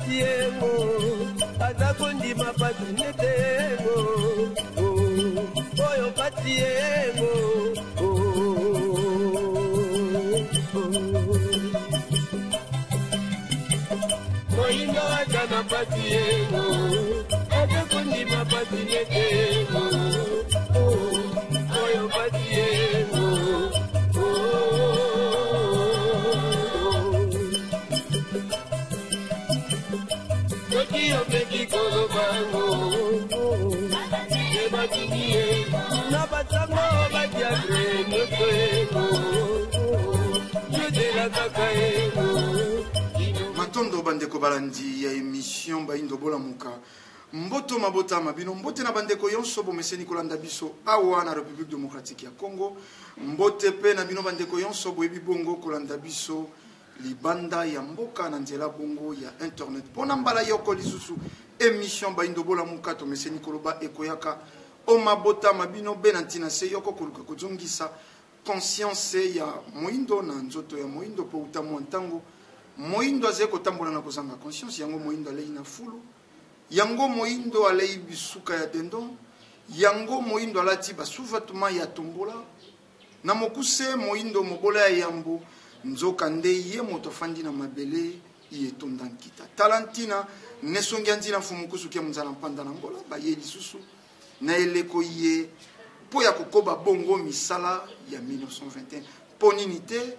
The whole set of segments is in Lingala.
pasi yengo aza kondima pasi nete yengo oyo pasi yengo. Moyindo aza na pasi yengo aza kondima pasi nete yengo oyo pasi yengo. Soki omeki kolobango ebatindi ye na basango badiatre nyonso yengo yozela kaka yengo. Matondo bandeko balandi ya émission Bayindo Bolamuka. Mboto mabota mabino, mbote na bandeko yonso bomeseni kolanda biso awa na République démocratique ya Congo. Mbote pe na bino bandeko yonso boyebi bongo kolanda biso libanda ya mboka na nzela bongo ya internet. Pona mbala yoko lisusu émission Bayindo Bolamuka tomeseni koloba ekoyaka o mabota mabino be na ntina se yoko koluka kozongisa conscience ya moyindo na nzoto ya moyindo po uta mwa ntango moyindo azali kotambola na kozanga conscience. Yango moyindo alei na fulu, yango moyindo alei bisuka ya dendon, yango moyindo alati basous-vêtements ya tombola na mokuse moyindo mobola ya yambo, nzoka nde ye moto afandi na mabele yetonda nkita. Tala ntina nesongi ya nzina mfumu kusu kia munzala mpanda na ngola baye lisusu na eleko ye mpo ya kokoba bongo misala ya 1921. Mpo nini te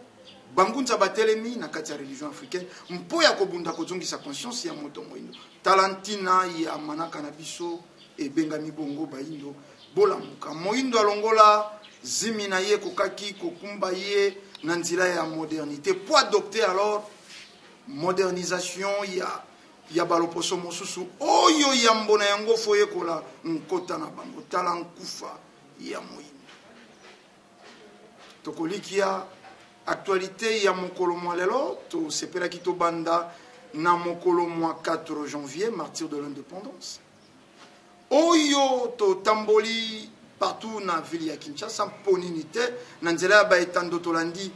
bangunza batelemi na kati ya religion africaine mpo ya kobunda kozongisa conscience ya moto moyindo. Tala ntina ya manaka na biso ebengami bongo Bayindo Bolamuka. Moyindo alongola zimi na ye kokaki kokumba ye na nzela ya modernité po adopter alors modernisation ya baloposo mosusu oyo yambo na yango fo yekola nkota na bango. Tala nkufa ya moyindo. Tokolikia actualité ya mokolo mwa lelo tosepelaki tobanda na mokolo mwa 4 janvier, martyr de l'indépendance oyo totamboli partout na ville ya Kinshasa. Mpo nini te na nzela ya baetando tolandi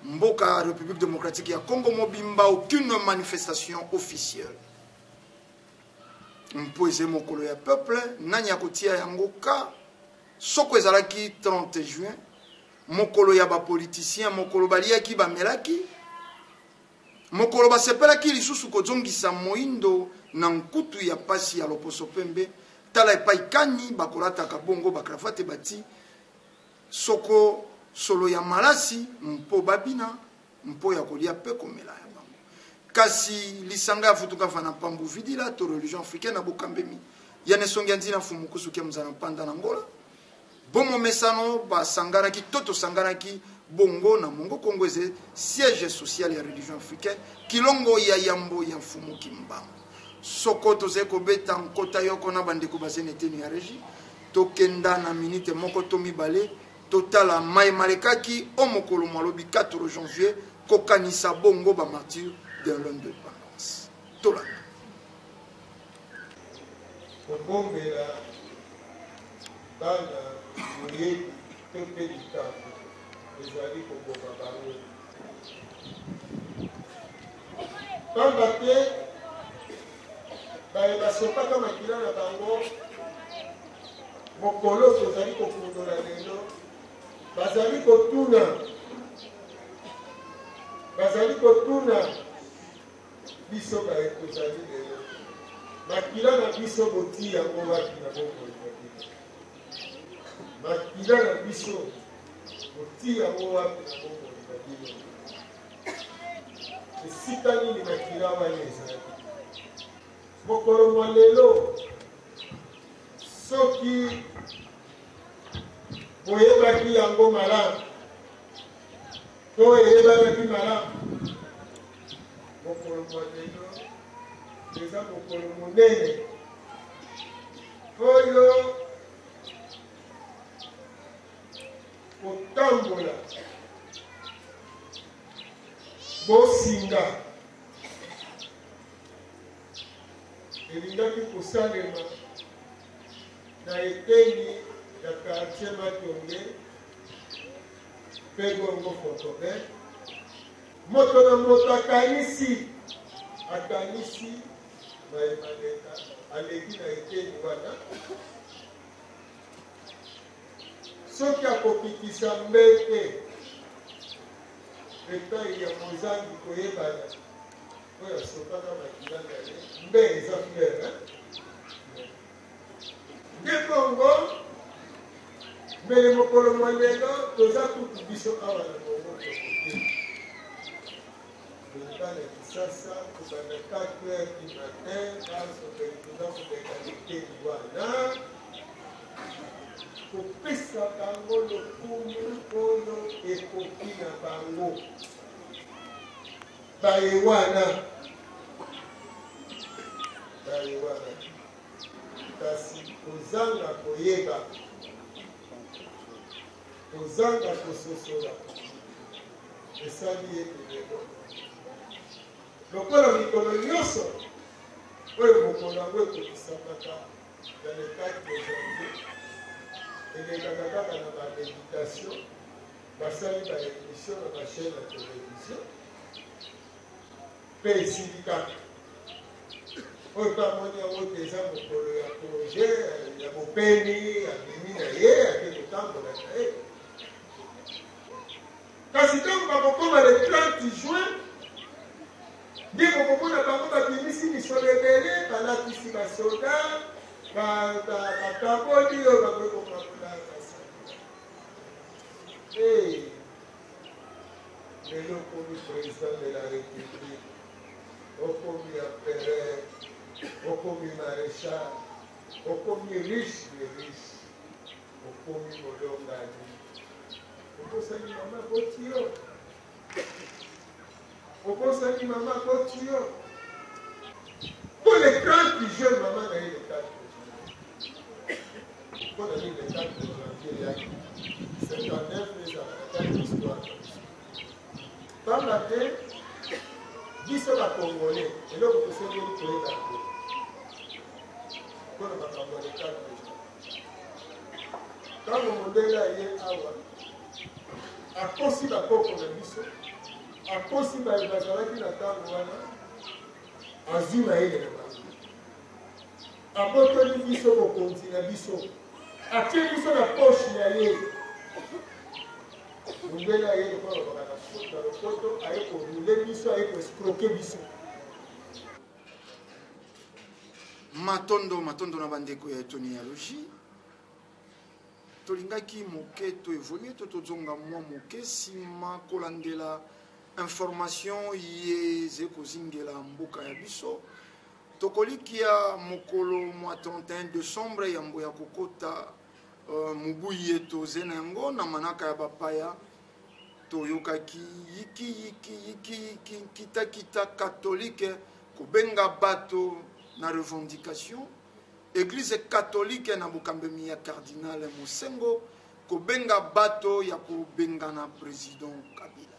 mboka République démocratique ya Congo mobimba, aucune manifestation officielle mpo eze mokolo ya peuple. Nani akotia yango ka soko ezalaki 30 juin, mokolo ya bapoliticien, mokolo baliaki bamelaki, mokolo basepelaki lisusu kozongisa moyindo na nkutu ya pasi ya loposo pembe. Tala epai kani bakolataka bongo bakravate bati soko solo ya malasi mpo babina mpo ya kolia pe komela ya bango. Kasi lisanga ya futuka fana pambu vidila to religion africaine na bokambemi ya nesongi ya nzina mfumu kusu kia mzana mpanda na Ngola. Bomo mesano basanganaki to tosanganaki bongo na Mongo Kongo eze siège social ya religion africaine kilongo ya yambo ya mfumu Kimbangu. Soko tozali kobeta nkota yoko na bandeko bazene eteni ya régie, tokenda na minute moko to mibale totala mai malekaki o mokolo mwalobi 4 janvier kokanisa bongo ba martyrs de l'indépendance. Tolanda. Kobombela bana boyebi to mpe likambo ezali koboma bango. Pamba te baye basopaka makila na bango mokolo tozali kokundola lelo, bazali kotuna, bazali kotuna biso baye tozali lelo, makila na biso botii yango wapi na bomoi na bino? Makila na biso botii yango wapi na bomoi na bino? Esika nini makila wana ezali? Mokolo mwa lelo, soki boyebaki yango malamu to eyebanaki malamu, mokolo mwa lelo eza mokolo monene oyo kotambola bosinga elingaki kosalema na eteni ya quartier Matonge mpe bongo Fotobel. Moto na moto akanisi Akanisi maye maleka, aleki na eteni wana. Soki akokitisa mbete epai ya mozangi koyebana oyo asopaka makila na ye, mbe eza fleur, hein? Nde bongo mbele mokolo mwa lelo toza kutu biso awa na Congo tokoki Loba na Kisasa kobanda 4 heures du matin banso mbele toza koleka eteni wana kopesa bango lokumu oyo ekoki na bango baye wana baye wana kasi kozanga koyeba kozanga kososola esali ete lelo lokola mikolo nyonso oyo mokolo yango ekokisamaka na le 4 janvier elekaka kaka na baméditation basali ba émission na bachaîne ya télévision mpe esili kaka oyo mpe amoni yango te eza mokolo ya congé ya bopemi abimi na ye ake kotambola na ye Kasi ntango bakokoma le 30 juin, nde bokomona bango babimisi misolo ebele, balatisi basoda, bakaboli oyo bakoki kokabola basali. Hey, lelo okomi président de la république, okomi empereur, okomi maréchal, okomi riche de riche, okomi molongani. Obosani mama aboti yo. Obosani mama aboti yo. Mpo le 30 juin mama na ye le 4 janvier. Mpo na nini le 4 janvier eyaki 59 ezala na kati histoire na biso. Pamba te biso ba Congolais eloko tosengeli koyeba yango mpo na makambo ya le 4 janvier. Ntango mondele aye awa, akosi bakoko na biso, akosi baye bazalaki na ntango wana, azwi mayele na bango, abotoli biso bokonzi na biso, atie biso na poche na ye. Mondele aye lokola balobaka na lopoto, aye korule biso, aye koescroke biso. Matondo, matondo na bandeko ya Etonialogie. Tolingaki moke to evolue to tozonga mwa moke nsima kolandela information ye ezali kozingela mboka ya biso. Tokolikia mokolo mwa 31 decembre yambo ya kokota uh, mobu ye toze na yango na manaka ya bapaya Toyokaki yiki yiki yiki yiki nkita kita catholique kobenga bato na revendication eglise catholique na bokambemi ya cardinal Mosengo kobenga bato ya kobengana president Kabila.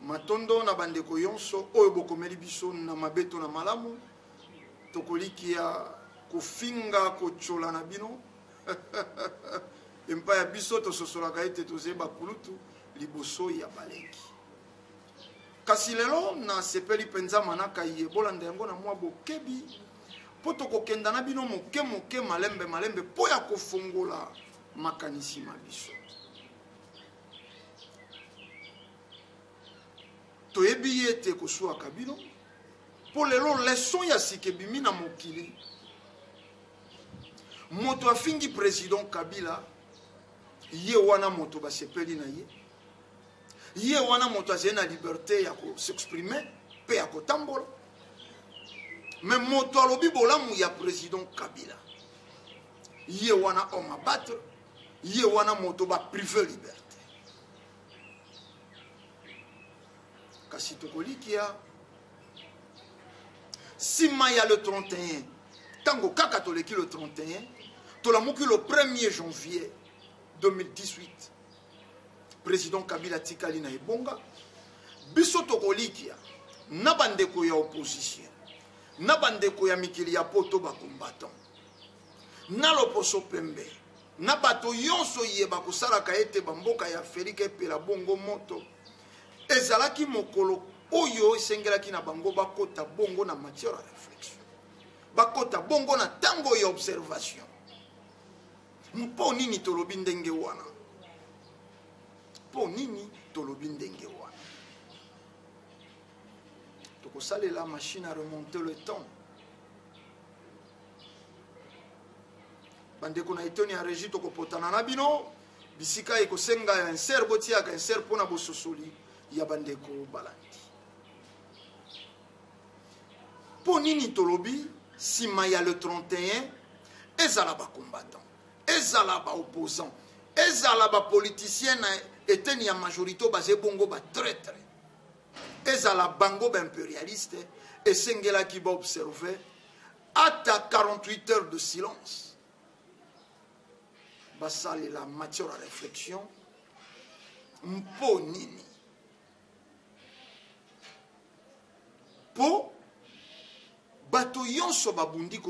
Matondo na bandeko yonso oyo bokomeli biso na mabe to na malamu. Tokolikia kofinga kotyola na bino Epai ya biso tososolaka ete tozali bakulutu liboso ya baleki. Kasi lelo nasepeli mpenza manaka iye, bolanda yango na mwa bokebi, mpo tokokenda na bino moke moke, malembe malembe, mpo ya kofongola makanisi ma biso. Toyebi ye ete koswaka bino, mpo lelo leson ya sika ebimi na mokili. Moto afingi president Kabila ye wana moto basepeli na ye, ye wana moto azali na liberte ya ko s'exprimer mpe ya kotambola. Me moto alobi bolamu ya president Kabila ye wana homme à battre, ye wana moto ba prive liberté. Kasi tokolikia nsima ya le 31, ntango kaka toleki le 31, tolamuki le 1er janvier 2018, président Kabila atikali na ebonga. Biso tokolikia na bandeko ya opposition, na bandeko ya mikili ya poto ba combattant, na loposo pembe, na bato yonso ye bakosalaka ete bamboka ya Afrika epela bongo moto. Ezalaki mokolo Oyo esengelaki na bango bakota bongo na matière ya réflexion, bakota bongo na ntango ya observation. Mpo nini tolobi ndenge wana? Mpo nini tolobi ndenge wana? Tokosalela machine à remonter le temps. Bandeko na etoni ya régie, tokopotana na bino bisika ekosenga ya insert, botiaka insert mpona bososoli ya bandeko balandi. Mpo nini tolobi nsima ya le 31, ezala bacombattant, ezala baopposant, ezala bapoliticien na eteni ya majorité oyo baza ebongo batraitre, ezala bango baimpérialiste, esengelaki baobserve ata 48 heures de silence, basalela matière ya réflexion. Mpo nini? Mpo bato nyonso babundi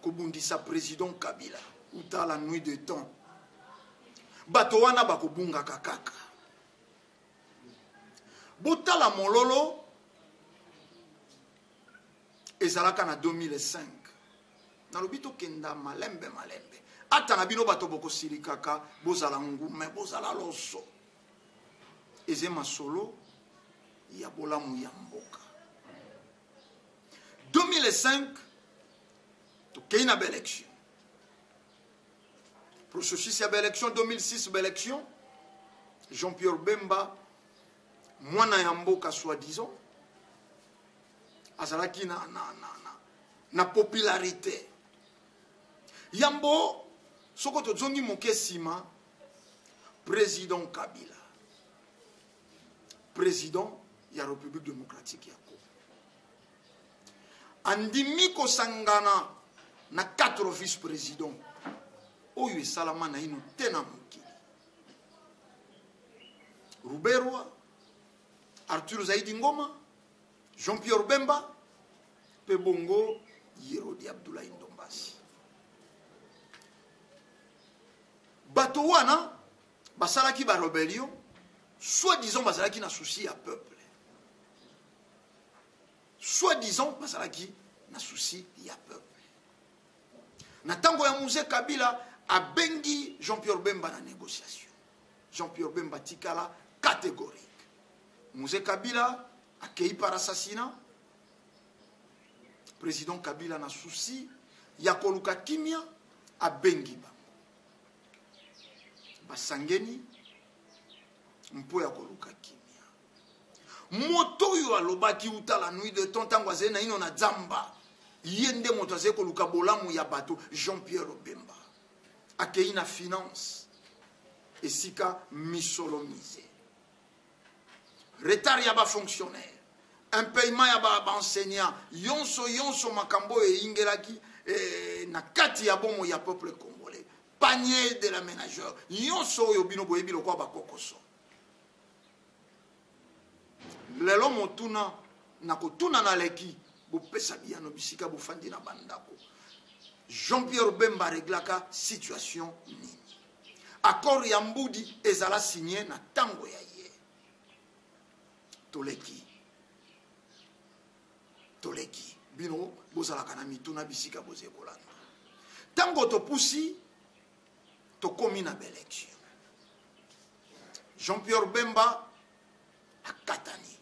kobundisa président Kabila uta la nuit de temps, bato wana bakobungaka kaka. Botala mololo ezalaka na 2005. Nalobi tokenda malembe malembe, ata na bino bato bokosilikaka, bozala ngume, bozala loso. Eze masolo ya bolamu ya mboka. 2005 tokei na baélection, processus ya baélection. 2006 baélection, Jean-Pierre Bemba, mwana ya mboka soi-disant, azalaki na popularité. Yambo soko tozongi moke nsima, président Kabila, président ya République démocratique ya Congo, andimi kosangana na 4 vice-présidents oyo esalama naino te na mokili: Ruberwa, Arthur Zaidi Ngoma, Jean-Pierre Bemba mpe bongo Yerodi Abdoulaye Ndombasi. Bato wana basalaki barébellion, soi-disant bazalaki na souci ya peuple, soi-disant bazalaki na souci ya peuple. Na ntango ya Mzee Kabila, abengi Jean-Pierre Bemba na négociation. Jean-Pierre Bemba tikala catégorique. Mzee Kabila akei par assassinat. Président Kabila, na souci ya koluka kimia, abengi bango, basangeni mpo ya koluka kimia. Moto oyo alobaki uta la nuit de temps, ntango azali naino na dzamba, ye nde moto azali koluka bolamu ya bato. Jean Pierre Bemba akei na finance, esika misolo mise, retard ya bafonctionnaire, impayement ya baenseignant, yonso yonso makambo oyo eyingelaki na kati ya bomoi ya peuple congolais, panier de la ménageur, nyonso oyo bino boyebi lokola bakokoso. Lelo motuna na kotuna na leki, bopesa biyano bisika bofandi na bandako: Jean-Pierre Bemba reglaka situation nini? Accord ya Mbudi ezala signé na ntango ya ye. Toleki, toleki. Bino bozalaka na mituna bisika bozekolanda. Ntango topusi, tokomi na baélection, Jean-Pierre Bemba akatani.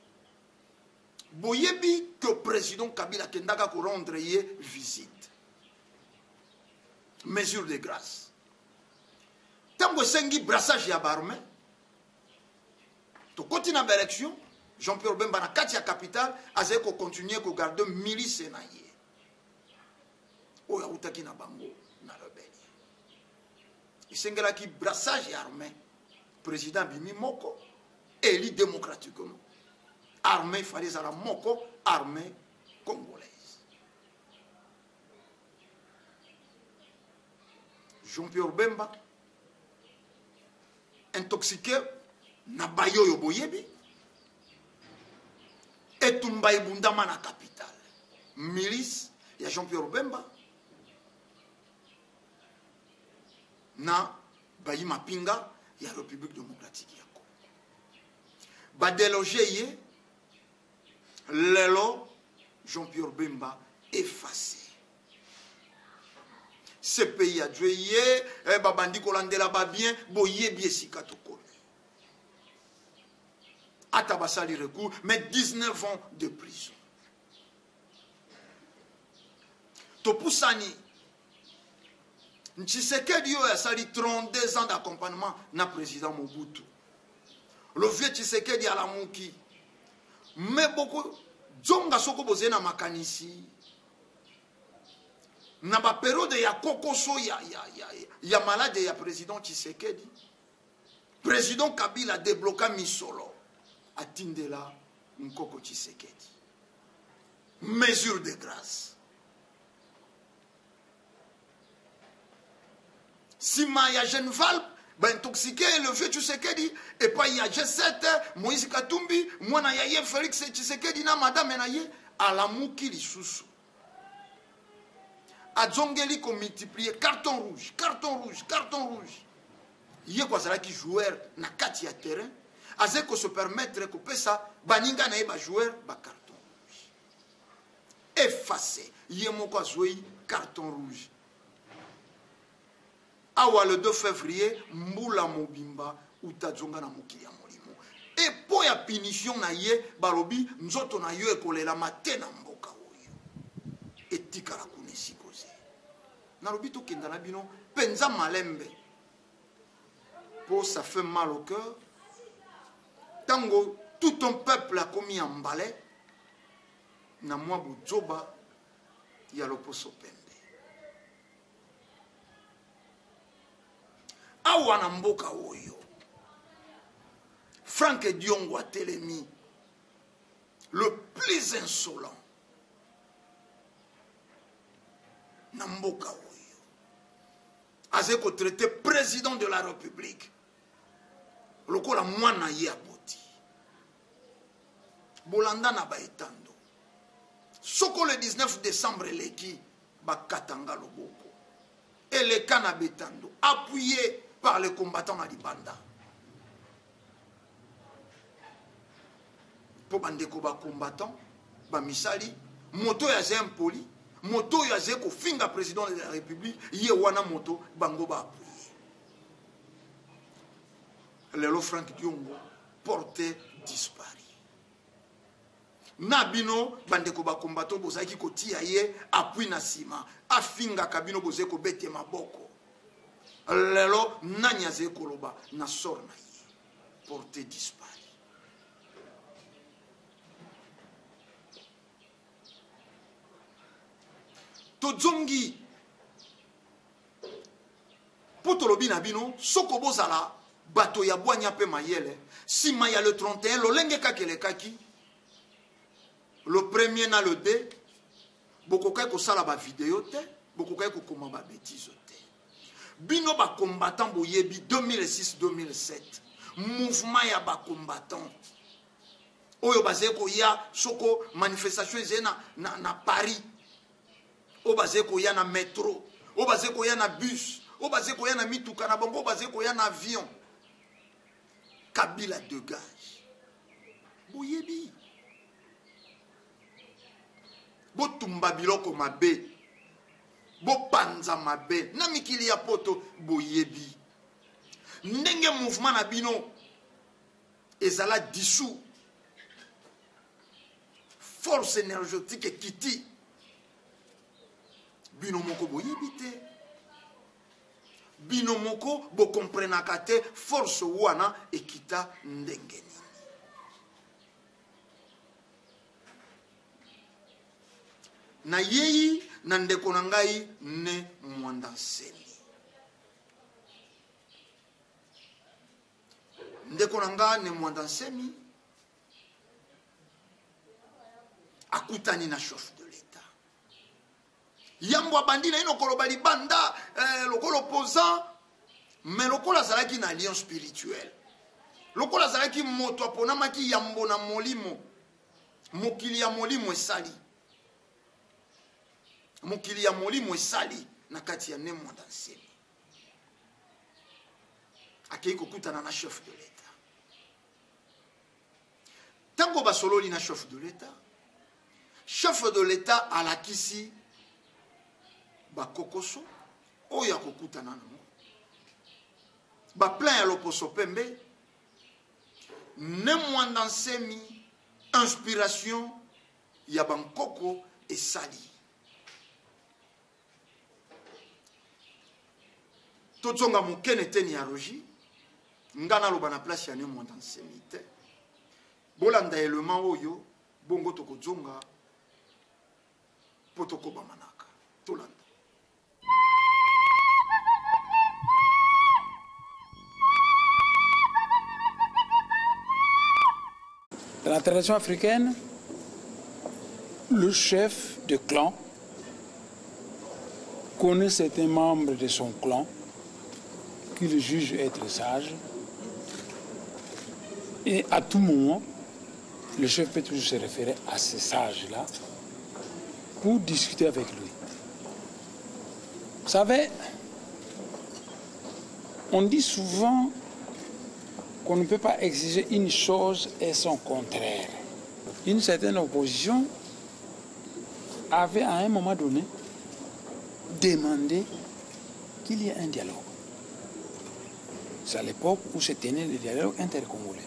Boyebi que président Kabila akendaka korendre ye visite, mesure de grâce. Ntango esengi brassage ya baarmée, tokoti na baélection, Jean-Pierre Bemba na kati ya capitale azali kocontinue kogarde milice na ye oyo awutaki na bango na rebelle. Esengelaki brassage ya armée. Président abimi moko, élu démocratiquement. Armée fallait ezala moko, armée congolaise. Jean-Pierre Bemba intoxiqué na bayo oyo boyebi, etumba ebundama na capitale, milice ya Jean-Pierre Bemba na bayi mapinga ya République démocratique ya Congo. Badéloger ye. Lelo Jean-Pierre Bemba effacé. CPI adjwe ye, eh, babandi kolandela ba bien, boyebi esika tokomi. Ata basali recours, mais 19 ans de prison. Topusani Tshisekedi oyo asali 32 ans d'accompagnement na président Mobutu. Le vieux Tshisekedi alamuki. Mais boko zonga soko bozali na makanisi na ba periode ya kokoso ya, ya, ya, ya malade ya président Tshisekedi. Président Kabila débloqua misolo atindela Nkoko Tshisekedi. Mesure de grâce. Sima ya Genval ba intoxiqué le vieux Tshisekedi epai ya G7 Moïse Katumbi mwana ya ye Félix Tshisekedi na madame na ye alamuki lisusu azongeli ko multiplier carton rouge carton rouge carton rouge ye ko azalaki joueur na kati ya terrain azali ko se permettre kopesa baninga na ye ba joueur ba carton rouge efface ye moko azwei carton rouge awa le 2 février mbula mobimba uta zonga na mokili ya molimo e mpo ya punition na ye balobi nzoto na yo ekolelama te na mboka oyo etikala kuna esika oze nalobi tokenda na bino mpenza malembe mpo ça fait mal au cœur ntango tout un peuple akomi ya mbale na mwa bozoba ya loposo pembe awa na mboka oyo Frank Diongo atelemi le plus insolent na mboka oyo azali kotraite président de la république lokola mwana ye aboti bolanda na baetando soko le 19 décembre eleki bakatanga loboko eleka na betando appuyé par les combattants na libanda mpo bandeko bacombattant bamisali moto oyo aza impoli moto oyo azali kofinga président de la république ye wana moto bango baappuye lelo frank diongo porte disparu na bino bandeko bakombato bozalaki kotia ye apui na nsima afingaka bino bozali kobete maboko lelo nani azali koloba na sor na ye porte disparu tozongi mpo tolobi na bino soko bozala bato ya bwanya mpe mayele nsima ya le 31 lolenge kaka elekaki le premier na le 2 bokokaki kosala bavideo te bokokaki kokoma babetise te bino bacombattant boyebi 2006 2007 mouvement ya bacombattant oyo bazali koya soko manifestation ezali na, na, na paris oyo bazali koya na metro oyo bazali koya na bus oyo bazali koya na mituka na bango oyo bazali koya na avion kabila degage boyebi botumba biloko mabe bopanza mabe na mikili ya poto boyebi ndenge mouvement na bino ezala dissous force énergétique ekiti bino moko boyebi te bino moko bokomprenaka te force wana ekita ndenge nini nayei na ndeko na ngai ne mwanda nsemi ndeko na ngai ne mwanda nsemi akutani na chef de l'etat yambo abandi naino koloba libanda eh, lokola opposant mais lokola azalaki na alliance spirituelle lokola azalaki moto aponamaki yambo na molimo mokili ya molimo esali mokili ya molimo esali na kati ya ne mwanda nsemi akei kokutana na chef de l'etat ntango basololi na chef de l'etat Chef de l'État alakisi bakokoso oyo akokutana nango, baplein ya loposo pembe, Ne Muanda Nsemi, inspiration ya bankoko esali. Tozonga moke na eteni ya Rogi, nga naloba na place ya Ne Muanda Nsemi te. Bolanda element oyo, bongo tokozonga mpo tokoba manaka. Tolanda. Dans la tradition africaine, le chef de clan connaît certains membres de son clan qu'il juge être sages. Et à tout moment, le chef peut toujours se référer à ces sages-là pour discuter avec lui. Vous savez, on dit souvent qu'on ne peut pas exiger une chose et son contraire. Une certaine opposition avait à un moment donné demandé qu'il y ait un dialogue. C'est à l'époque où se tenait le dialogue intercongolais.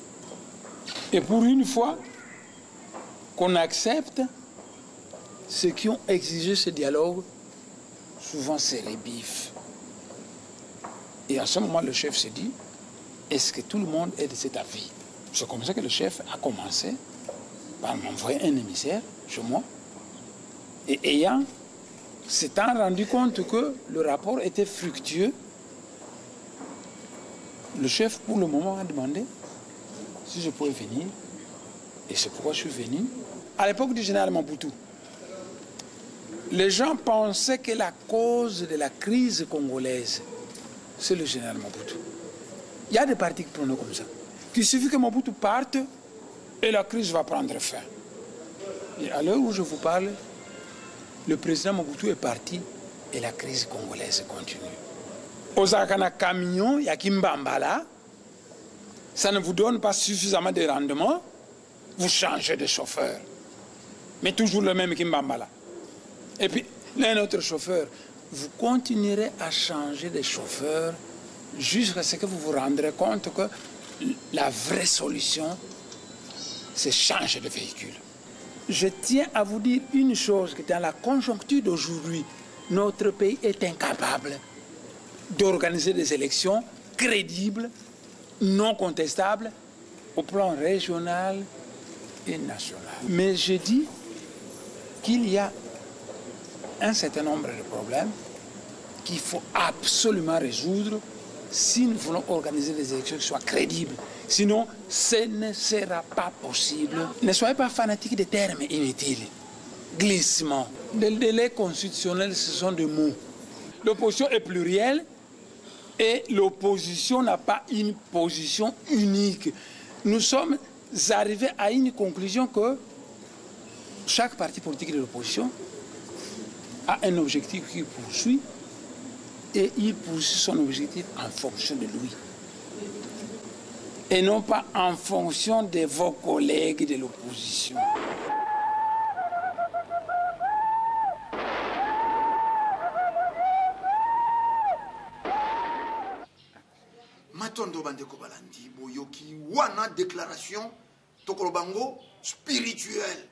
Et pour une fois qu'on accepte, ceux qui ont exigé ce dialogue, souvent c'est les bifs. Et à ce moment, le chef se dit, est-ce que tout le monde est de cet avis? C'est comme ça que le chef a commencé par m'envoyer un émissaire chez moi. Et ayant, s'étant rendu compte que le rapport était fructueux, le chef, pour le moment, a demandé si je pouvais venir. Et c'est pourquoi je suis venu. À l'époque du général Mobutu, les gens pensaient que la cause de la crise congolaise, c'est le général Mobutu. Il y a des partis qui prenaient comme ça. Il suffit que Mobutu parte et la crise va prendre fin. Et à l'heure où je vous parle, le président Mobutu est parti et la crise congolaise continue. Ozalaka na camion ya Kimbambala, ça ne vous donne pas suffisamment de rendement, vous changez de chauffeur. Mais toujours le même Kimbambala. Et puis, un autre chauffeur, vous continuerez à changer de chauffeur jusqu'à ce que vous vous rendrez compte que la vraie solution, c'est changer de véhicule. Je tiens à vous dire une chose, que dans la conjoncture d'aujourd'hui, notre pays est incapable d'organiser des élections crédibles, non contestables, au plan régional et national. Mais je dis qu'il y a un certain nombre de problèmes qu'il faut absolument résoudre si nous voulons organiser des élections qui soient crédibles. Sinon, ce ne sera pas possible. Ne soyez pas fanatiques des termes inutiles. Glissement. Le délai constitutionnel, ce sont des mots. L'opposition est plurielle et l'opposition n'a pas une position unique. Nous sommes arrivés à une conclusion que chaque parti politique de l'opposition a un objectif qu'il poursuit et il poursuit son objectif en fonction de lui. Et non pas en fonction de vos collègues de l'opposition. Matondo bandeko balandi boyoki wana déclaration tokoloba ngo spirituel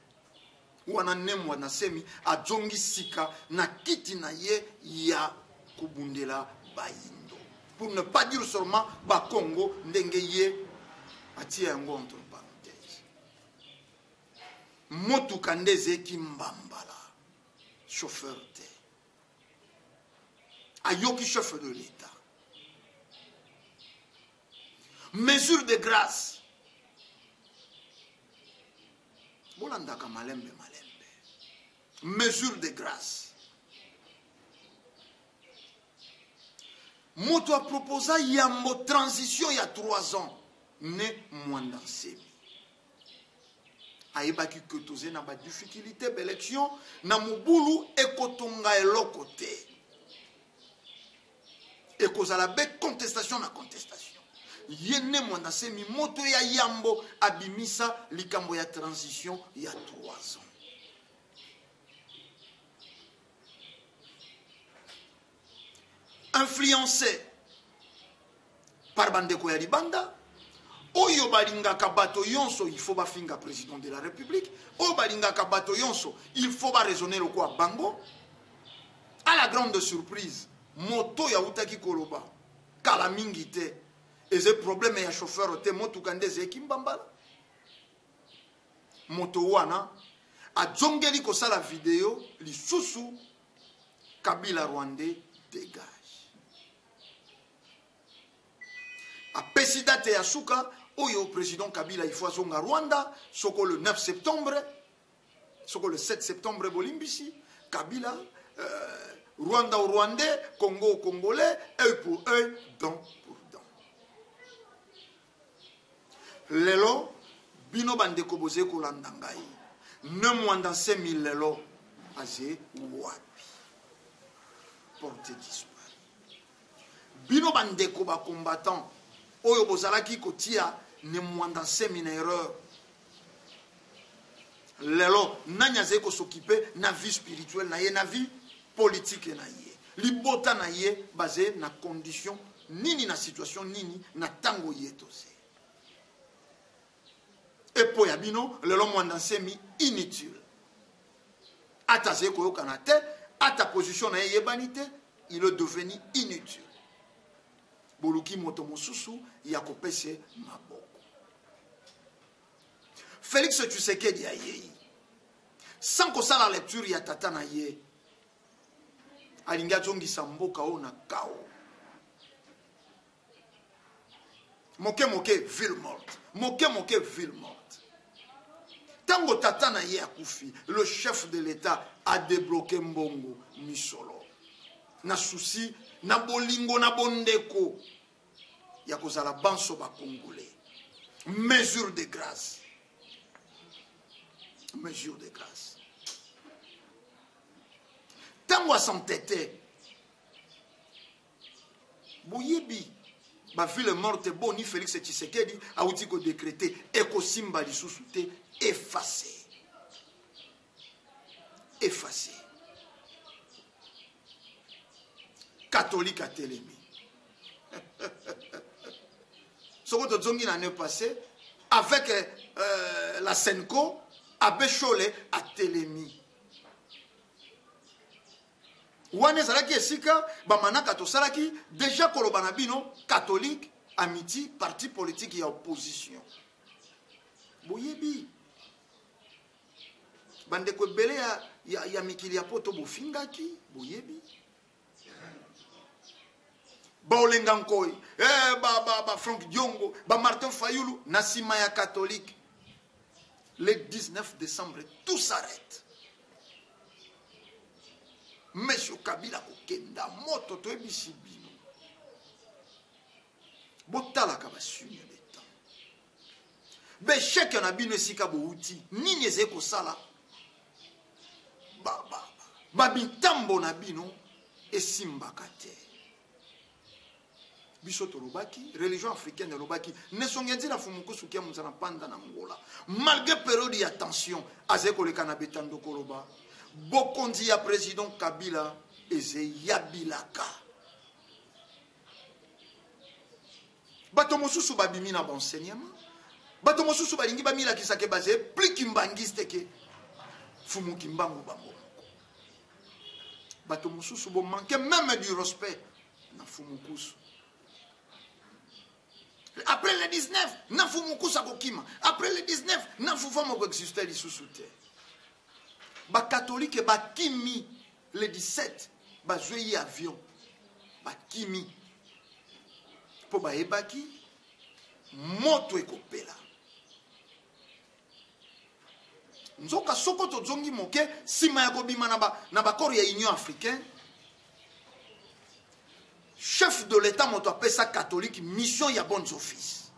wana Ne Muanda Nsemi azongi sika na kiti na ye ya kobundela bayindo, pour ne pas dire seulement bakongo ndenge ye atia yango entre parenthèses. Motuka nde ezeki mbambala, chauffeur te ayoki chef de l'État. Mesure de grâce, bolandaka malembe malembe. Mesure de grâce, moto aproposa yambo transition ya 3 ans Ne Muanda Nsemi ayebaki ke toze na badifficulté, baélection na mobulu ekotonga eloko te, ekozala be contestation na contestation. Ye Ne Muanda Nsemi moto ya yambo abimisa likambo ya transition ya 3 ans. Influencé par bandeko ya libanda oyo balingaka bato yonso, il faut bafinga président de la République, oyo balingaka bato yonso, il faut baraisonner lokola bango. À la grande surprise, moto oyo awutaki koloba kala mingi te, eza problème ya chauffeur te, motuka nde ezalaki mbambala. Moto wana azongeli kosala video lisusu: "Kabila rwandais dégage." Apesi date ya suka oyo président Kabila il faut azonga Rwanda, soko le 9 septembre, soko le 7 septembre, bolimbisi. Kabila, Rwanda au Rwandais, Congo au Congolais, œil pour œil, dent pour dent. Lelo bino bandeko bozali kolanda ngai, Ne Mwanda Nsemi lelo aze wapi? Porté disparu. Bino bandeko bacombattant oyo bozalaki kotia Ne Mwanda Nsemi na erreur, lelo nani azali kos'occuper na vie spirituelle na ye, na vie politique na ye? Libota na ye baze na condition nini, na situation nini na ntango ye toze epo ya bino? Lelo Mwanda Nsemi inutile, ata azali koyokana te, ata position na ye eyebani te, il est devenu inutile. Boluki moto mosusu ya kopesa maboko. Félix Tshisekedi ayei sans kosala lecture ya tata na ye. Alingi azongisa mboka oyo na kao moke moke, ville morte, moke moke, ville morte. Ntango tata na ye akufi, le chef de l'État adébloqué mbongo, misolo, na souci na bolingo na bondeko ya kozala banso bacongolais. Mesure de grâce, mesure de grâce. Ntango asantete, boyebi baville morte boni Félix Tshisekedi awuti kodécréter ekosimba lisusu te, effacé, effacé. Catholique atelemi. Soko tozongi na année passée avec la CENCO, abbé Chole atelemi. Wana ezalaki esika bamanaka tosalaki déjà koloba na bino, catholique amiti parti politique ya opposition. Boyebi bandeko ebele ya mikili ya poto bofingaki, boyebi baolenga nkoi, eh, ba Frank Diongo, ba Martin Fayulu na nsima ya catholique. Le 19 décembre, tout s'arrête. Monsieur Kabila kokenda moto. Toyebisi bino, botalaka basigne de temps, baéchec na bino, esika bouti, nini ezali kosala babitambo na bino esimbaka te. Biso tolobaki, religion africaine elobaki nesongi nzila fumukusu kia mozala mpanda na Ngola. Malgré période ya tension, azali koleka na betando koloba bokonzi ya président Kabila ezeyabilaka. Bato mosusu babimi na baenseignement, bato mosusu balingi bamilakisake bazali plus kimbangiste ke Fumu Kimbangu bango moko. Bato mosusu bomanque même du respect na Fumu Kusu. Après le 19, na Fumu Kusu akokima. Après le 19, na fufa moko existe lisusu te. Bakatolike bakimi le 17, bazwi avion, bakimi mpo bayebaki moto ekopela. Nzoka soko tozongi moke nsima ya kobima na baaccord ya Union africaine, chef de l'État moto apesa catholique mission ya bons offices.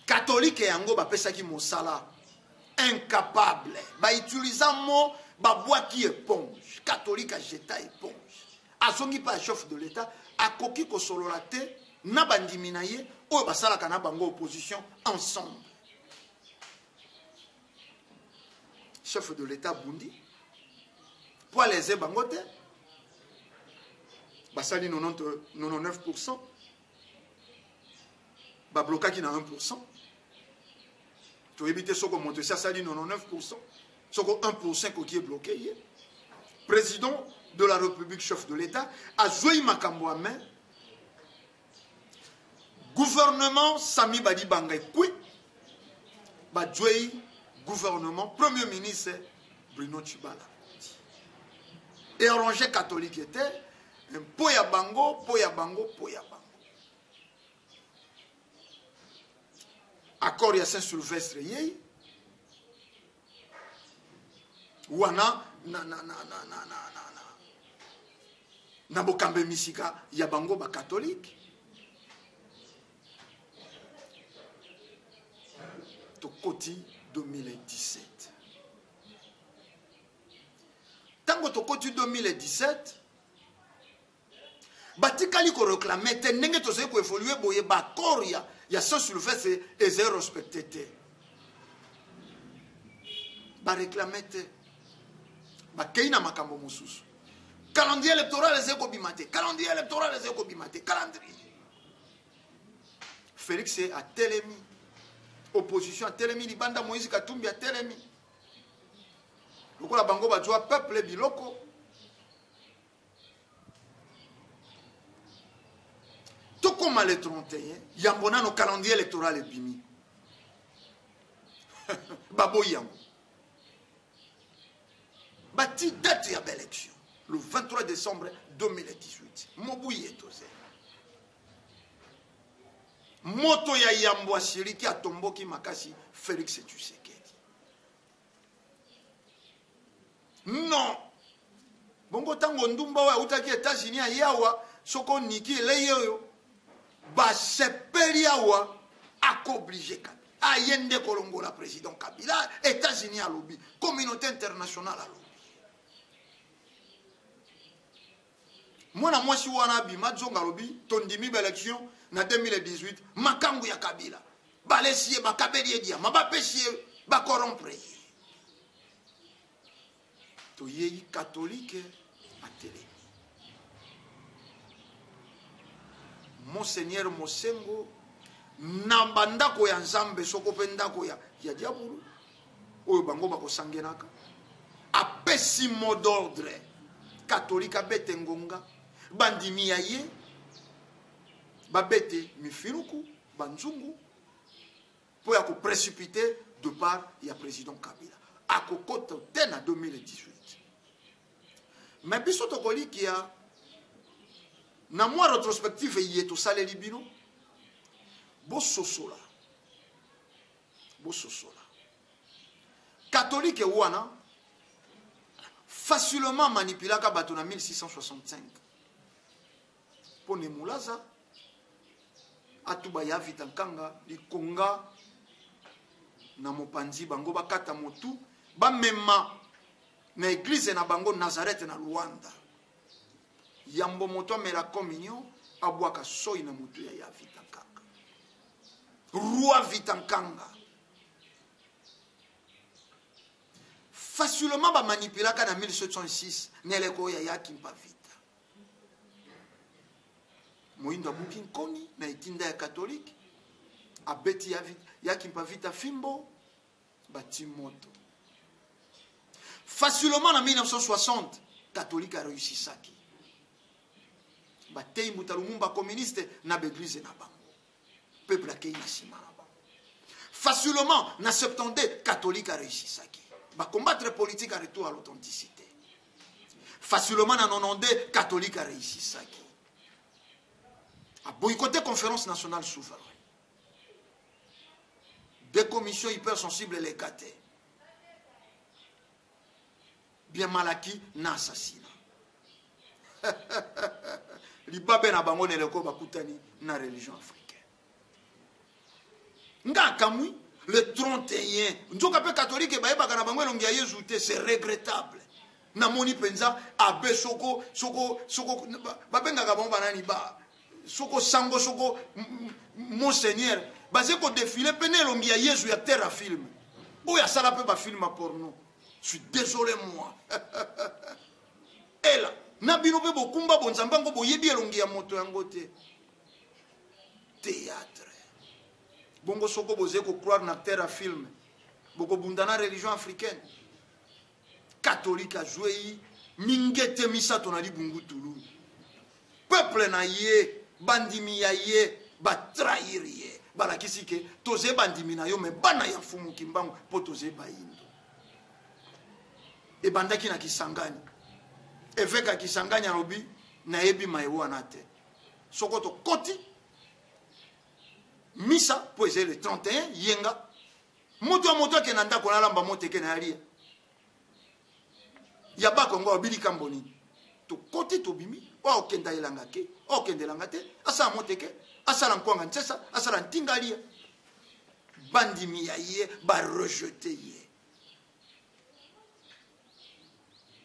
Catholique yango bapesaki mosala, incapable, bautiliza mo, babwaki éponge. Catholique ajeta éponge, azongi mpe ya chef de l'État. Akoki kosolola te na bandimi na ye oyo basalaka na bango opposition ensemble. Chef de l'État bundi po aleze bango te. Basali 99%, bablokaki na 1%. Toyebi te soko moto esi asali 99%, soko 1% ekoki ebloke ye. Président de la République, chef de l'État, azwei makambo ya main. Gouvernement Sami Badibanga ekwi, bazwei gouvernement Premier ministre Bruno Tshibala. Et arrangé catholique était mpo ya bango, mpo ya bango, mpo ya bango. Accord ya Saint-Sylvestre yei wana na na na na na na na na na bokambe misika ya bango ba catholique. Tokoti 2017. Tango tokoti 2017, batikali koreklame te ndenge tozali koevolue boye, baaccord ya Saint-Sylvestre ezali respecte te, bareklame te, bakei na makambo mosusu. Calendrier électoral ezali kobima te, calendrier électoral ezali kobima te, calendrier. Félix atelemi, opposition atelemi libanda, Moïse Katumbi atelemi lokola bango bazwa peuple biloko. Tokoma le 31, yambo nano calendrier électoral ebimi, baboyi yango, bati date ya baélection le 23 décembre 2018. Mobu ye toze moto ya yambo asiliki, atomboki makasi, Félix Tshisekedi. Non, bongo ntango ndumba oyo autaki États-Unis aye awa, soko niki elei oyo basepeli awa, akooblige Kabila aye nde kolongola président Kabila. États-Unis alobi, communauté internationale alobi. Mwana mwasi wana abima zonga, alobi tondimi baélection na 2018. Makambo ya Kabila, balesi ye, bakabeli ye diama, bapesi ye, bacorrompre ye. Toyei catholique atelemi, Monseigneur Mosengo, na bandako ya Nzambe soko mpe ndako ya diabulu oyo bango bakosangenaka, apesi mot d'ordre: catholique abete ngonga, bandimi ya ye babete mifinuku, banzungu, mpo ya koprécipiter départ ya président Kabila. Akokota te na 2018. Mais biso tokolikia na mwa rétrospective ye tosaleli bino, bososola, bososola. Catholique wana facilement manipulaka bato na 1665 mpo ne Mulaza atuba ya Vita Nkanga likonga na mopanzi, bango bakata motu, bamema na église na bango Nazareth na Luanda. Yambo moto amela communion, abwaka soi na motu ya Vita Nkanga, roi Vita Nkanga. Facilement bamanipulaka na 1706 na eleko oyo ya Kimpa Vita. Moyindo abuki nkoni na etinda ya catholique, abeti ya Kimpa Vita fimbo, bati moto. Facilement na 1960 catholique aréussisaki, batei Mbuta Lumumba communiste na baeglise na bango, peuple akei na nsima na bango. Facilement na 72 catholique aréussisaki bacombattre politique à retour à l'authenticité. Facilement na 92 catholique aréussisaki aboycotter conférence nationale souveraine, des commissions hypersensibles eleka te, bien malaki na assassinat libabe na bango na eleko bakutani na religion africaine. Nga akamwi le 31, nzoka mpe catholique bayebaka na bango elongi ya Yezu te. C'est regrettable. Namoni mpenza abe soko soko soko babengaka bango banani, ba soko sango, soko monseigneur, baze kodéfiler mpe na elongi ya Yezu ya terre ya film oyo asala mpe bafilm ya porno. Je suis désolé, moi. Ela Na bino mpe bokumba bonzambe yango, boyebi elongi ya moto yango te. Théâtre. Bongo soko bozali kocroire na acteur ya film, bokobunda na religion africaine. Catholique azwei mingete misato na libungutulu. Peuple na ye, bandimi ya ye, batrahir ye. Balakisi ke toze bandimi na yo, me bana ya Mfumu Kimbangu mpo toze bayindo. Ebandaki na Kisangani. Évêque ya Kisangani alobi nayebi maye wana te. Soko tokoti misa mpo ezali le 31 yenga, moto ya moto akenda ndako nalamba moteke na alia ya bakongo alobi likambo nini? Tokoti tobimi, oyo akenda elanga ke, oyo akenda elanga te, asala moteke, asala nkwanga nsesa, asala ntinga alia. Bandimi ya ye barejete ye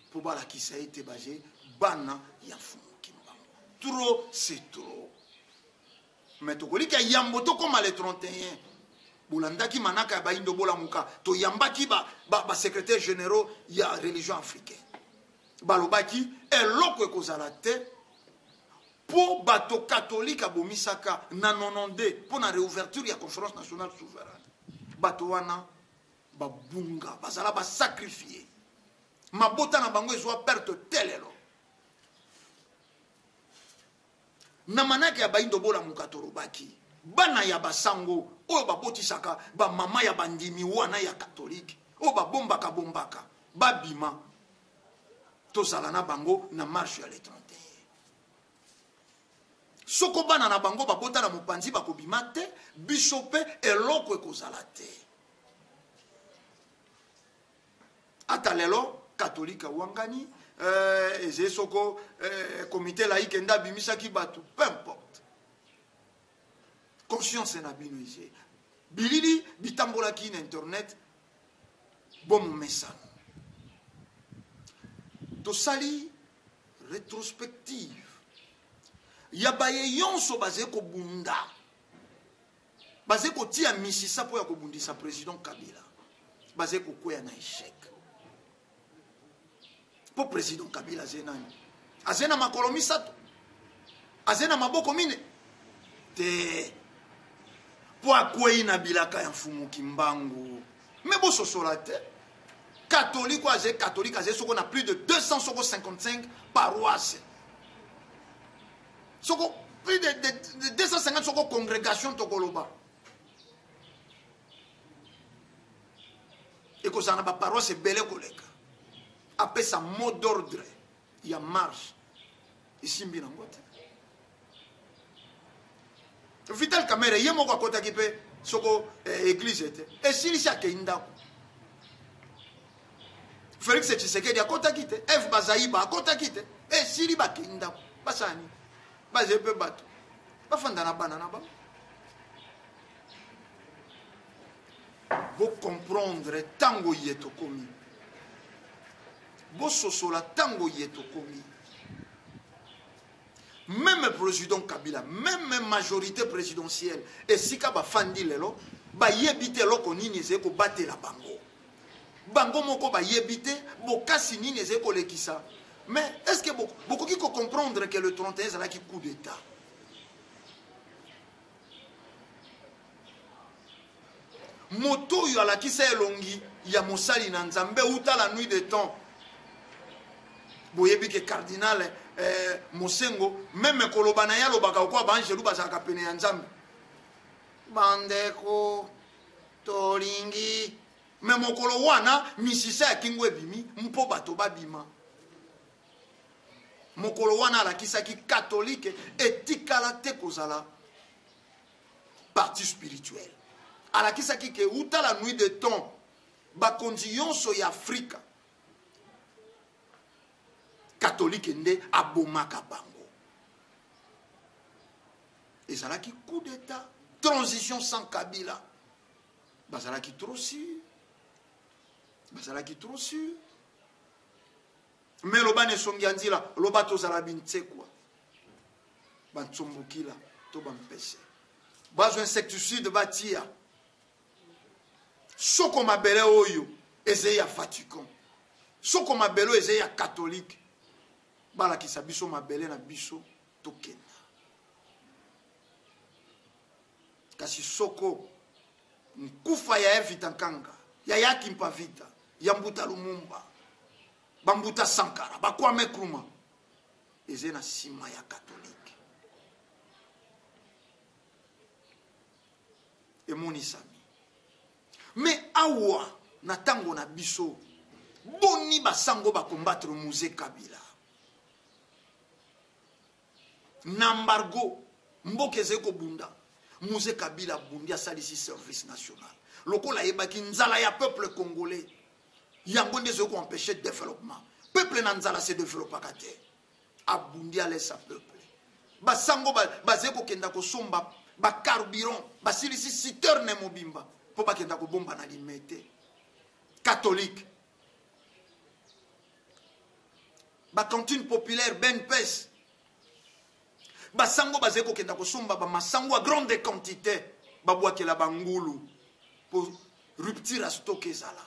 mpo balakisa ete baje bana ya Mfumu Kimbangu. Trop c'est trop. Mais tokolika yambo tokóma le 31. Bolandaki manaka ya bayindo bolamuka, toyambaki basecrétaire ba généraux ya religion africaine. Balobaki eloko ekozala te mpo bato katolike abomisaka na 92 mpo na réouverture ya conférence nationale souveraine. Bato wana babunga, bazala basacrifie, mabota na bango ezwa perte telelo. Na manaka ya bayindo bolamuka tolobaki bana ya basango oyo babotisaka bamama ya bandimi wana ya katolike oyo babombaka bombaka babima, tozala na bango na marche ya le 31. Soko bana na bango babota na mopanzi bakobima te, biso mpe eloko ekozala te. Ata lelo katolike awangani, ezali soko comité laïque nde abimisaki bato, peu importe. Conscience na bino eze bilili bitambolaki na internet bomomesano. Tosali rétrospective ya baye yonso bazali kobunda, bazali kotia misisa mpo ya kobundisa président Kabila, bazali kokwea na échec. Mpo président Kabila azali nani? Azali na makolo misato, azali na maboko mine te, mpo akwei na bilaka ya Mfumu Kimbangu. Me bososola te, katolike oyo azali katolike azali soko na plus de 255 paroisse, soko plus de 250 soko congrégation tokoloba ekozala na baparoisse ebele koleka. Apesa mot d'ordre ya marche esimbi nango te. Vital Kamerhe ye moko akotaki mpe soko église te, esilisi akei ndako. Félix Tshisekedi akotaki te, Eve Bazaiba akotaki te, esili bakei ndako. Basala nini? Bazali mpe bato bafanda na bana na bango. Bocomprendre ntango ye tokomi, bososola ntango ye tokomi. Même président Kabila, même majorité présidentielle esika bafandi lelo, bayebi te eloko nini ezali kobatela bango. Bango moko bayebi te bokasi nini ezali kolekisa. Mais est ce que bokoki kocomprendre que le 31 ezalaki coup d'état? Moto oyo alakisa elongi ya mosali na Nzambe uta la nuit de temps. Boyebi ke cardinal Mosengo, meme koloba na ye alobaka lokola baangelu bazalaka pene ya Nzambe. Bandeko tolingi me mokolo wana misisa ya kingo ebimi mpo bato babima. Mokolo wana alakisaki katolike etikala te kozala parti spirituel. Alakisaki ke uta la nuit de temps bakonzi yonso ya Afrika katolike nde abomaka bango. Ezalaki coup d'état, transition sans Kabila. Bazalaki trop sûr, bazalaki trop sûr. Mais loba na esongi ya nzila, loba tozala bintsekwa, bansombokila to bampese, bazwa insecticide batia soko mabele oyo ezali ya Vatican, soko mabele oyo ezali ya katolike. Balakisa biso mabele na biso tokenda. Kasi soko nkufa ya Evita Nkanga, ya Yaki Mpavita, ya Mbuta Lumumba, ba Mbuta Sankara, ba Kwame Nkrumah, eze na sima ya catholique. Emonisami. Mais awa na tango na biso, boni basango ba combattre Mzee Kabila? Na embargo, mboka ezali kobunda. Mzee Kabila abundi, asalisi service national. Lokola ayebaki nzala ya peuple congolais, yango nde ezali koempêcher développement. Peuple na nzala se développaka te. Abundi alesa peuple. Basango bazali kokenda kosomba ba carburant, basilisi citerne mobimba mpo bakenda kobomba na Limete. Catholique. Ba cantine populaire BNPS. Basango bazali kokenda kosomba ba masango à grande quantité, babwakela ba ngulu po rupture ya stock ezala.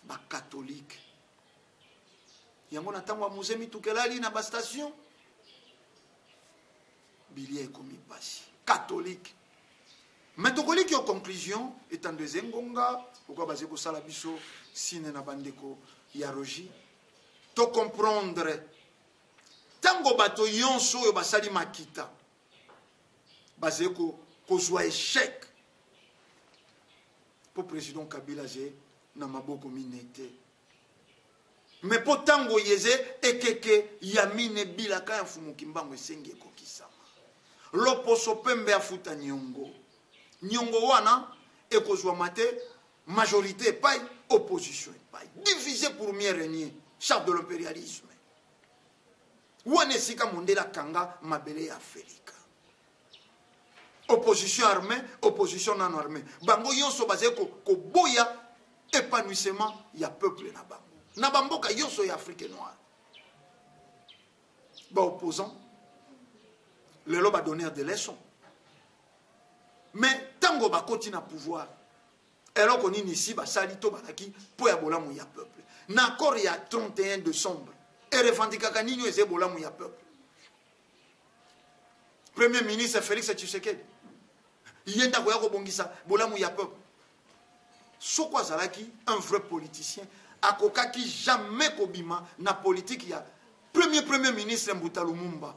Ba catholique. Yango na tango ya Mzee mituka elali na ba station, bilia ekomi pasi. Catholique. Mais tokoliki yo conclusion etando eze ngonga pourquoi baze kosala biso sine na bandeko ya Rogi to comprendre tango bato yonso oyo basali makita baze kozwa échec po président Kabila ze na maboko minete. Mais po tango yeze ekeke ya mine bilaka ya Mfumu Kimbangu esengi ekokisama. Loposo pembe afuta nyongo. Nyongo wana ekozwama te majorité epai opposition epai. Diviser pour mieux régner, charte de l'impérialisme. Wana esika mondele akanga mabele ya Afrika. Opposition armée, opposition non armée. Bango yonso bazali koboya épanouissement ya peuple na bango. Na bamboka yonso ya Afrique noire. Ba opposants lelo ba donneur de leçons. Mais tango bakoti na pouvoir, eloko nini si basali to balaki po ya bolamu ya peuple. Na accord ya 31 décembre, e revendiquaka nini oyo eza bolamu ya peuple. Premier ministre Félix Tshisekedi, ye ndako ya kobongisa bolamu ya peuple. Soko azalaki un vrai politicien, akokaki jamais kobima na politique ya premier ministre Mbuta Lumumba.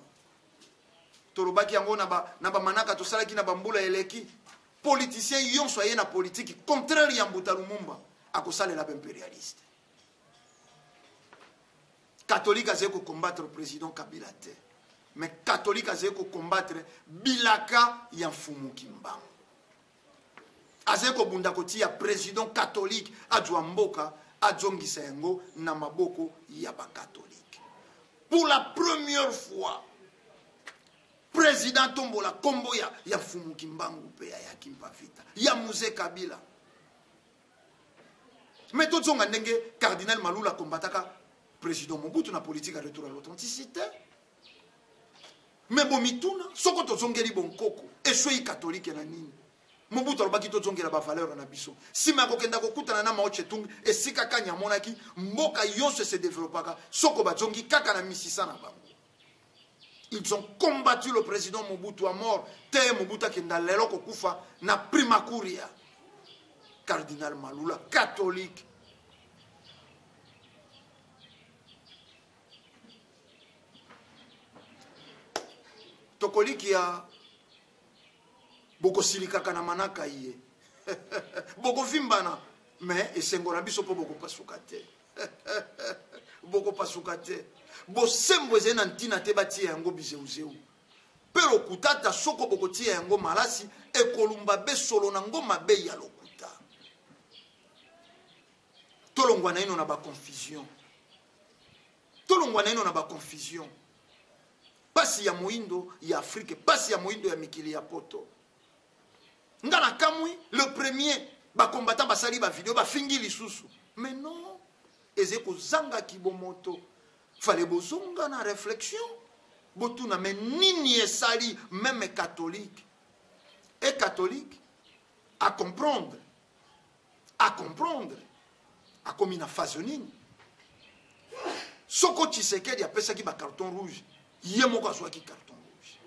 Tolobaki yango na ba manaka tosalaki na bambula eleki. Politicien yonso aye na politique contraire ya Mbuta Lumumba akosalela ba impérialiste. Catholique azali ko combattre président Kabila te. Mais catholique azali ko combattre bilaka ya Mfumu Kimbangu. Azali kobunda kotia président catholique azwa mboka azongisa yango na maboko ya ba catholique. Pour la première fois, président tombola kombo ya Mfumu Kimbangu pe ya Kimpa Vita, ya Mzee Kabila. Mais tozonga ndenge cardinal Malula combataka président Mobutu na politique à retour à l'authenticité. Mais bomituna soko tozongeli bonkoko eswei catholique na nini? Mobutu alobaki tozongela ba valeur na biso. Sima kokenda kokutana na Mao Tse-tung esika kanya monaki mboka yonso se développaka soko bazongi kaka na misisa na bango. Ils ont combattu le président Mobutu à mort. Te Mobutu akenda lelo kokufa na prima curia. Cardinal Malula, catholique. Tokoliki ya bokosilikaka na manaka ye. Bokovimbana, mais esengo na biso po bokopasuka te. Bokopasuka te. Bosembo ezali na ntina te batia yango bizeuzeu. Pe lokuta ata soko bokotia yango malasi ekolumba be solo na ngo mabe ya lokuta. Tolongwa na ino na ba confusion. Tolongwa na ino na ba confusion. Pasi ya moindo ya Afrique, pasi ya moindo ya mikili ya poto. Nga na kamwi, le premier ba combattant basali ba vidéo ba fingi lisusu. Mais non, eze kozanga kibomoto. Fallait bozonga na réflexion. Botuna mais nini esali même catholique. Et catholique à comprendre. À comprendre. A komi na phase nini. Soko Tshisekedi apesaki ba carton rouge, ye moko azwaki carton rouge.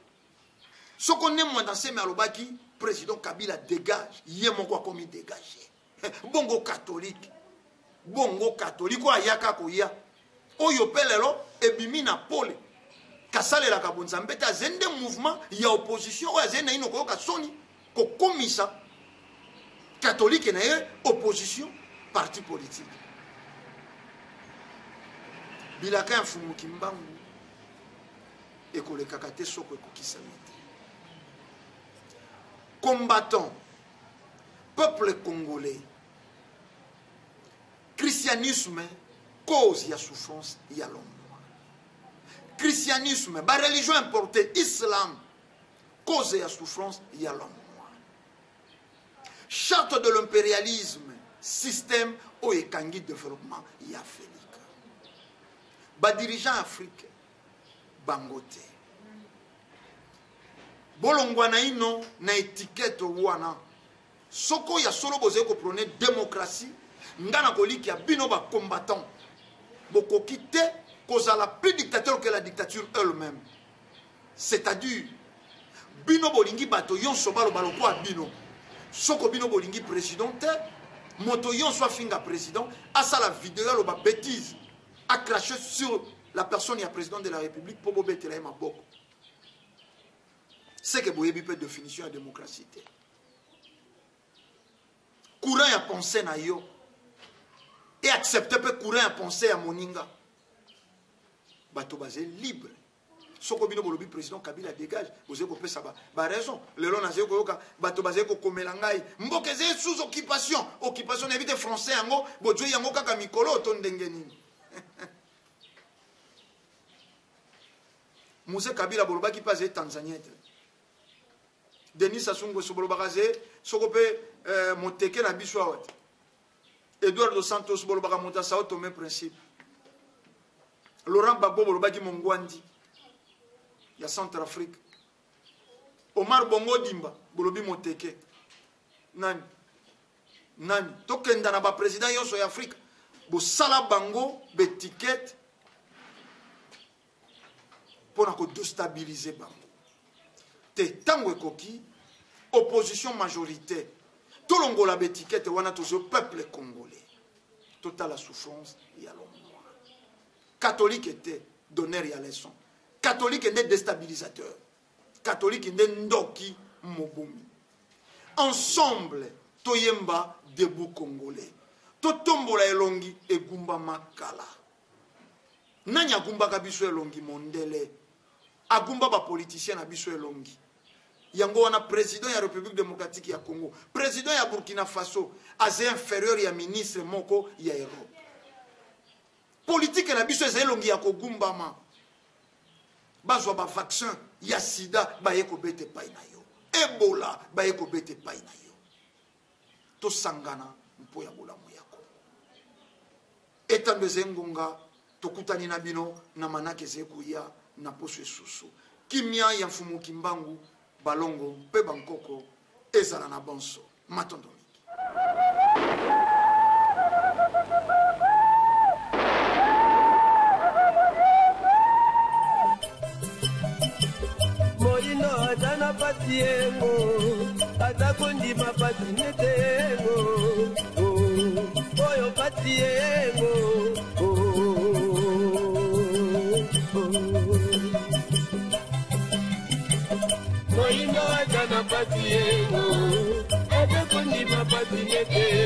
Soko Ne Muanda Nsemi alobaki président Kabila dégage, ye moko akomi dégagé. Bongo catholique, bongo catholique oyo ayaka koya, oyo mpe lelo ebimi na pole kasalelaka bonzambe te, azali nde mouvement ya opposition oyo azali naino koyoka soni kokomisa catholique na ye opposition parti politique. Bilaka ya Mfumu Kimbangu ekolekaka te soko ekokisami te. Combattant, peuple congolais, christianisme cause ya souffrance ya l'homme noir. Christianisme, ba religion importée, islam cause ya souffrance ya l'homme noir. Charte de l'impérialisme, système oyo ekangi développement ya Afrique. Ba dirigeants Afrique bango te. Bolongwa naino na étiquette wana. Soko ya solo bozali ko prôner démocratie, nga na kolikia bino ba combattants bokoki te kozala plus dictateur que la dictature elle-même. C'est-à-dire bino bolingi bato yonso baloba lokola bino. Soko bino bolingi président te, moto yonso afinga président, asala video aloba bêtise, a cracher sur la personne ya président de la République po bobetela ye maboko. C'est que boyebi pe définition ya démocratie te. Courant ya pensée na yo et accepter pe courant ya pensée ya moninga. Bato baze libre. Soko bino bolobi président Kabila dégage, bozali kopesa ba raison. Lelo nazali koyoka bato bazali kokomela ngai mboka ezali sous occupation. Occupation nayebi te français yango bozwi yango kaka mikolo to ndenge nini? Mzee Kabila bolobaki mpe azali Tanzanien te. Denis Sassou Nguesso bolobaka azali soko mpe moteke na biso awa te. Eduardo Santos bolobaka moto ya Sao Tome Principe. Laurent Gbagbo bolobaki mongwandi ya Centrafrique. Omar Bongo Ondimba bolobi moteke. Nani? Nani? Tokenda na ba président yonso ya Afrique. Bosala bango b'étiquette pona ko déstabiliser bango. Te tango ekoki opposition majorité tolongola b'étiquette wana tozo peuple congolais. Totala souffrance ya l'homme noir. Catholique était donneur ya leçon. Catholique nde déstabilisateur. Catholique nde ndoki mobomi. Ensemble toyemba debout congolais. Totombola elongi egumba makala. Nani agumbaka biso elongi? Mondele. Agumba ba politicien na biso elongi. Yango wana président ya République démocratique ya Congo, président ya Burkina Faso, aze inférieur ya ministre moko ya Europe. Politique na biso ezali elongi ya kogumbama. Bazwa ba vaccin ya sida baye kobeta epai na yo. Ebola baye kobeta epai na yo. Tosangana mpo ya bolamu ya Congo. Etando ezali ngonga, tokutani na bino na manaka ezali koya na poso esusu. Kimia ya Mfumu Kimbangu, balongo mpe bankoko ezala na bonso. Matondo mingi. Moyindo aza na pasi yengo, aza kondima pasi nete yengo, oh, oyo pasi yengo, oh, oh. Moyindo aza na pasi yengo, aza kondima pasi nete.